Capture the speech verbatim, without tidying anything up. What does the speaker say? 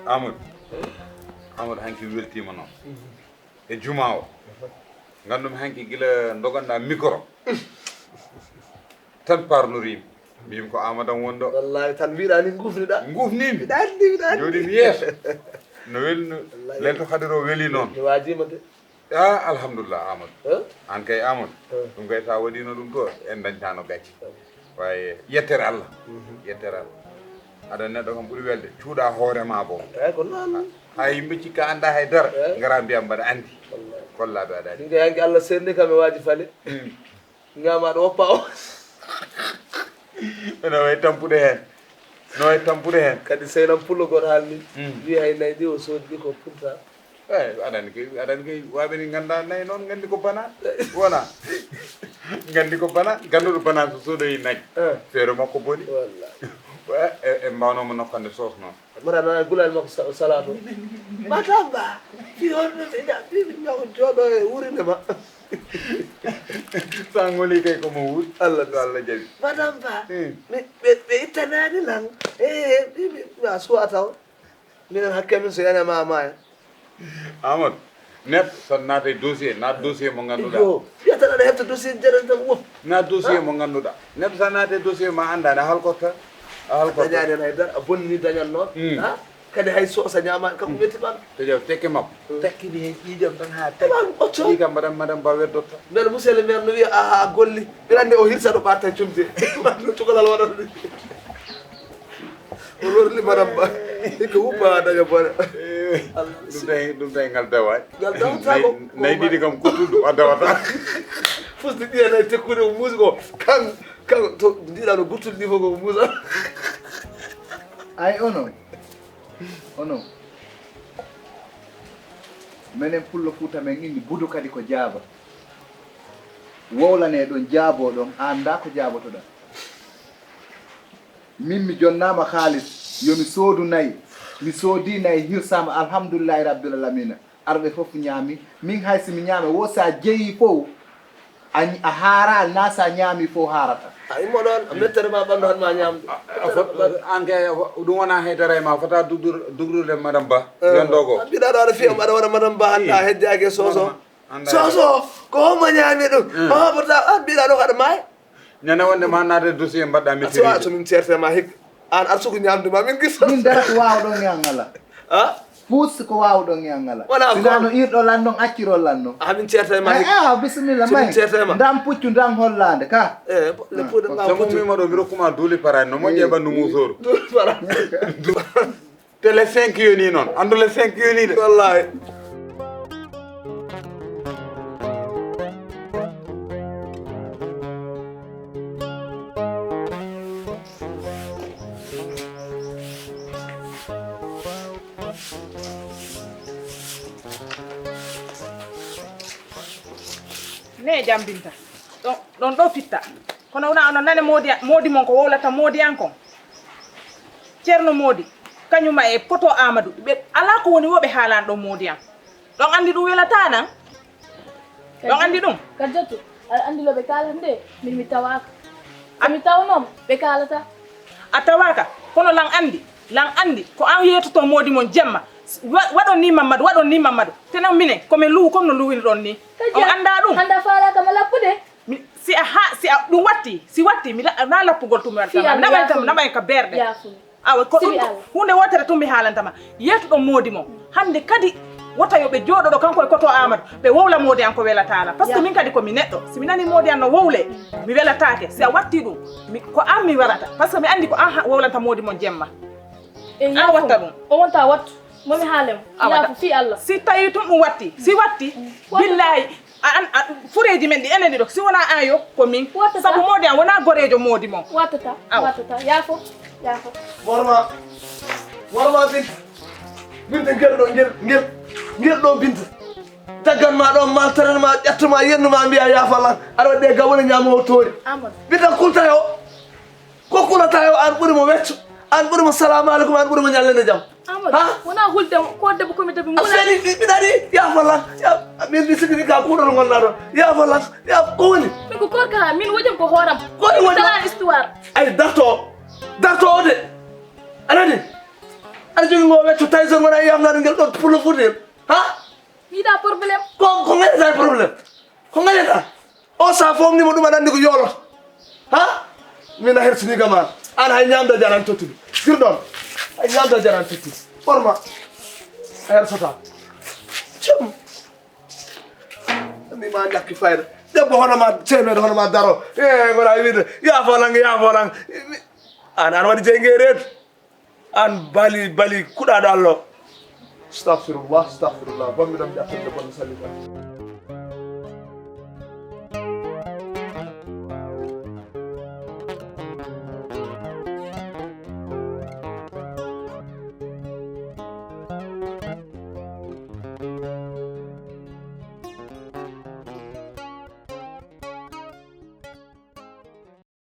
Amadou, Amadou, hanki weltiima noon e juma o. Nganndu-mi hanki gila ndoganɗaa micro tan parnoriimi. Mbiyimi ko Amadou am woni ɗo. Wallahi, tan mbiɗa ni ngufniɗa. Ngufniimi. Mbiɗa anndi, mbiɗa anndi. Jooɗiimi yeeso. No weli, no. Wallahi. Lelto Khadir o weli noon. Mi waajiima de. Ah, alhamdulillah, Amadou. Eh? Aan kay, Amadou. Eh. Ɗum kay, so a waɗiino ɗum to, en ndañtaano gacce. Eh. Waaye yettere Allah. Mhm. Yettere Allah. Aɗa neɗɗo kam ɓuri welde. Cuuɗa hoore ma boom. Eh, ko noon. Hay yimɓe cikka annda hay dara. Eh. Ngara mbiya mbaɗa anndi. Wallahi. Kollaaɓe aɗa anndi. Ɗum kay, hanki Allah seerni kam e waaji fale. Mm. Ñaama ɗo woppa o. No way tampude heen. No way tampude heen. Kadi sey nam pullo goto haalni. Mm. Wi hay nayi ɗi o soodi ɗi ko punta. Eh, aɗani kay, aɗani kay, waaɓe ni ngannda nayi noon, nganndi ko bana. Wona. Nganndi ko bana, ngannduɗo bana so soodoyi nayi. Eh. Feere makko boni. Wallahi. Eh, eh, en mbaawnooma nokkande soos noon. Mara nana gulal makko sa-, salato. Madame Ba, fi on ɗum ina, fi, fi, ñaw jooɗo e wuurinde ma. Sa ngoli kay ko mo wuuri. Allah. So Allah jaɓi. Madame Ba, hmm, mi, ɓe, ɓe ittanaani lan. Eh, mi, mi, mi a suwa taw. Minen hakke min so yani ma, ma en. Amadou, neɗɗo so naata e dossier, naat dossier mo ngannduɗaa. Yo, fiyata aɗa hefta dossier jaɗan tan wop. Naat dossier mo ngannduɗaa. Neɗɗo so naata e dossier ma anndaani, a halkotta. A halkotta. Dañaani hay dara, a bonni dañan noon. Hmm. Ha? Kadi hay so, so ñaamaani, kam ko metti ɓan. To jaw tekke makko. Hmm. Takkini heen ƴiiƴam tan haa takki. Ɓan ɓocco. Ɗi kam madame, madame Ba weddotta. Mbele monsieur le maire no wiya, aha, a golli. Mbiɗa anndi o hirsa ɗo ɓatta cumde. Cukalal waɗata ɗum. O lorli madame Ba. Hikka wuppa daña bone. Eh, Allah. Ɗum tawi, ɗum tawi ngal dawaani. Ngal dawata ko. Nayi, nayi ɗiɗi kam kuttuɗo a dawata. Fusde ɗiya nayi tekkude o muusi ko. Kan, kan to ndiɗa no guttude ni fof ko muusa. Ay, ono. Ono. Menen pullo Fuuta men inni budu kadi ko jaaba. Wowlane ɗon jaabo ɗon, an nda ko jaabotoɗa. Min mi jonnaama kaalis, yo mi soodu nayi. Mi soodii nayi, hirsaama, alhamdulillahi rabbil alamina. Arɓe fof ñaami. Min hay si mi ñaama, wo so a jeyi fof, a, a haaraali, na so a ñaami fof haarata. A immo ɗoon, a mettere ma ɓanndu, han ma ñaamde. A, a fot-, an kay, ɗum wonaa haydara e ma, fota dugdur-, dugrude madame Ba. Eh, wendo ko. A mbiɗa ɗo aɗa fiya, aɗa waɗa madame Ba, hannde a hejjaaki e Soso. Soso, ko hombo ñaami ɗum? Eh. O haɓata, a mbiɗa ɗo ko aɗa maaya. Ñande wonde ma naata e dossier mbaɗɗa. A mettre siwa to min ceerte ma hikka. An arsugu ñamde ma min gis. Min dara ko waawɗon e an ala. Ha? Puus ko waawɗon e an ala. Wala. Sina ko no irɗo lan non, acciro lan non. Ah, min ceerte ma hikka. Eh, ah, bismillah, min ceerte ma. Ndam puccu, ndam hollande ka. Eh, le puude ma. Sabu puccu. Mi ma ɗo, mi rokkuma duuli parani, no moƴƴe ɓandu musoro. Duuli parani. Télé cinq yoni noon. Anndu le cinq yoni de. Wallahi. Ne jambinta. Ɗon, ɗon ɗo fitta. Kono wona onon nane moodi, moodi mon ko wowlata moodi an kon. Ceerno Moodi, kañuma e poto Aamadu, ɓe alaa ko woni wo ɓe haalan ɗon moodi an. Ɗon anndi ɗum welataa nan? Ɗon anndi ɗum? Kajjatu, aɗa anndi lo ɓe kaalata nde, min mi tawaaka. So mi tawnooma, ɓe kaalata. A tawaaka, kono lan anndi, lan anndi, ko an yeetoto moodi mon jemma. Wa-, waɗon ni Mammadu, waɗon ni Mammadu. Tenen minen, ko min luwu, comme no luwiri ɗon ni. On anndaa ɗum? Hannde a faalaaka ma lappude? Mi, si a ha, si a, ɗum watti, si watti, mi la-, na lappugol tun mi waɗata ma. Mi naɓay tan, mi naɓay ka berɗe. Awa, ko ɗum, huunde wootere tun mi haalanta ma. Yeetuɗon moodi mon. Hannde kadi, wota yo ɓe jooɗoɗo kanko e koto Aamadu, ɓe wowla moodi an ko welataa lan. Parce que min kadi ko mi neɗɗo. Si mi nani moodi an no wowle, mi welataake. Si a watti ɗum, mi, ko an mi warata. Parce que mi anndi ko an ha-, wowlanta moodi mon jemma. An watta ɗum. O wonta wattu. Momi haalem. Awa, ina ko fii Allah. Si tawi tun ɗum watti, si watti, billahi, a, an, a, fureeji men ɗi enen ɗiɗo, si wonaa an yo, ko min. Wattata. Sabu moodi an wonaa goreejo moodi mon. Wattata, awa. Wattata. Yaafo, yaafo. Worma, worma Binta. Binta ngel ɗo, ngel, ngel, ngel ɗo Binta. Daggan ma ɗo, maltaren ma, ƴetta ma, yennu ma, mbiya yaafa lan. Aɗa waɗi ɗe gawone ñaama o toori. Amadou. Binta kulta yo. Ko kulata yo, an ɓuri mo wecco, an ɓuri mo salaamu aleykum, an ɓuri mo ñallande jam. Amadou, ha? Wona hulde mo, ko debbo ko mi debbo. A feli, mi, mi daɗi, ya falla, ya, min mi sikki ka kuuɗol ngonɗa ɗon. Ya falla, ya, ko woni? Min ko korka ha, min wojam ko hooram. Ko woni woni? Histoire. Ay, darto, darto o de. A nani? Aɗa jogi ngo wecco Tyson wona yamnaade ngel ɗon pulo fuuti en. Ha? Mi yiɗa problème. Ko, ko ngaɗata e problème? Ko ngaɗata? O sa fof nimo ɗum aɗa anndi ko yoloto. Ha? Min a hersini kam an. An hay ñamda jaran tottude. Jur ɗon. Hay ñamda jaran tottude. Ɓorma. A hersata. Cum. Anndi ma ñakki fayda. Debbo hono ma, teemeɗo hono ma daro. E, ngona wiide, yaafo lan, yaafo lan. An, an waɗi jeyge reedu. An bali, bali kuɗaɗo Allah. Astaghfirullah, astaghfirullah. Bammi ɗam ƴattorde bonno salli tan.